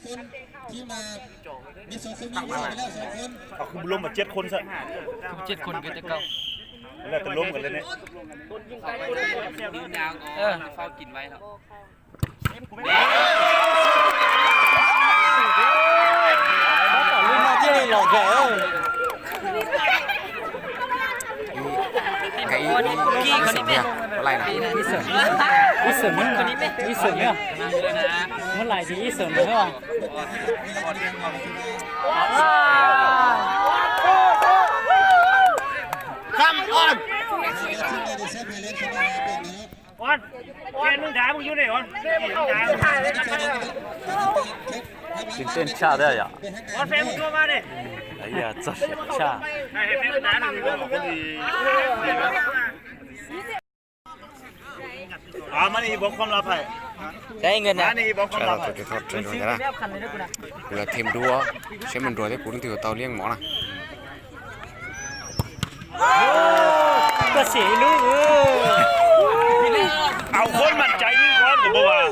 คนที่มา มีสองคน มีผู้หญิงไปแล้วสองคน เอาคือรวมมาเจ็ดคนซะ เจ็ดคนก็จะเก้า แล้วก็รวมกันเลยเนี่ย เออ เฝ้ากินไว้แล้ว Ib xeem thiab, ib xeem thiab. Ib xeem, ib xeem, ib xeem thiab. Muab laim ces ib xeem thiab. Come on. Ua, ua, ua, ua. Tsis tej tshaj thiab yom. Ua, txog siab tshaj. Mas nej ib pob khom lab phais. Mas nej ib pob khom lab phais. Kuv los them dua, seb mus dua thiab kuv leej twg yuav tau liab mov na. Koj sim lub. Au khốn mặt cháy như con của bố à.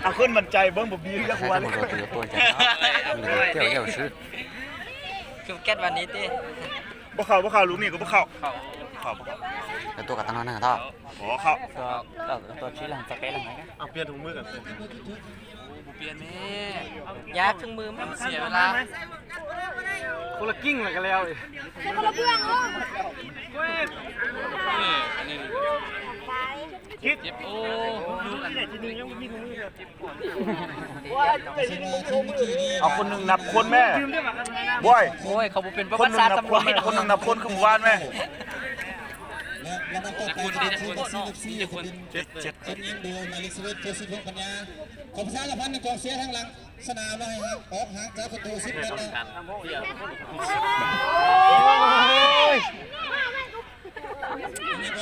Au khốn mặt cháy bố một bia cho quán. Bố khao, bố khao, lub này có bố khao. Khao, bố khao. Tuaj kav tag no neeg tau. Ua, khao. Tuaj tsib leeg txog peb leeg. Yav theej mws mas. Xiam vaj. Koj los kij los ka le. Au khốn nưng nạp khốn mẹ. Bôi. Khốn nưng nạp khốn mẹ, khốn nưng nạp khốn không van mẹ. คนนี้คนนี้คนนี้คน คนนี้เบอร์หมายเลขสิบเอ็ด เจสิพงษ์ปัญญา ขอประชาสัมพันธ์ในกองเชียร์ทางหลังสนามหน่อยครับ ออกห่างจากประตูสิบเมตรนะ อ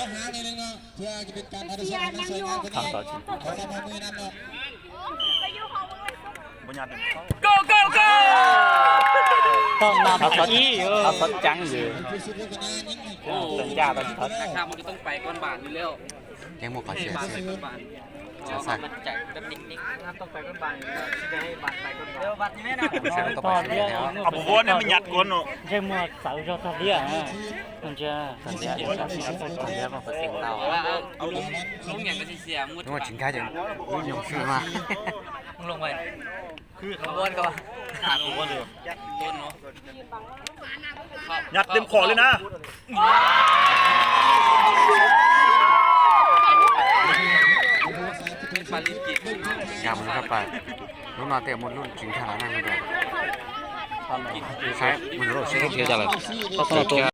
อกห่างนิดนึงเนาะ เพื่อจะเป็นการอนุสรณ์ในสวยงามกว่านี้ ขอความร่วมมือนั้นเนาะ Go, go, go! Tao nằm tháo thót, tháo thót trắng gì. Ồ, tuần tra tao thót. Tại sao mà cứ tông phải con bản đi Liêu? Em một khoản tiền. Phải con bản. Sao sao? Mặt chạy rất đỉnh đỉnh. Tông phải con bản, chỉ để bản phải con bản. Không sao, tao phải tiền theo. Ông bố nên mới nhặt con nó. Em một sáu cho thật đi à. Không chưa. Thật đi à, thật đi à, mà có tiền tao. Đúng rồi, chính cái chứ. Đúng rồi, chính cái chứ. Đúng rồi, chính cái chứ. Đúng rồi. Nhặt tìm khỏi lên á. Chào mừng các bạn. Lúc nào tiệm một luôn chính thả năng được. Sai, mình lỗi sẽ không chia trả lời.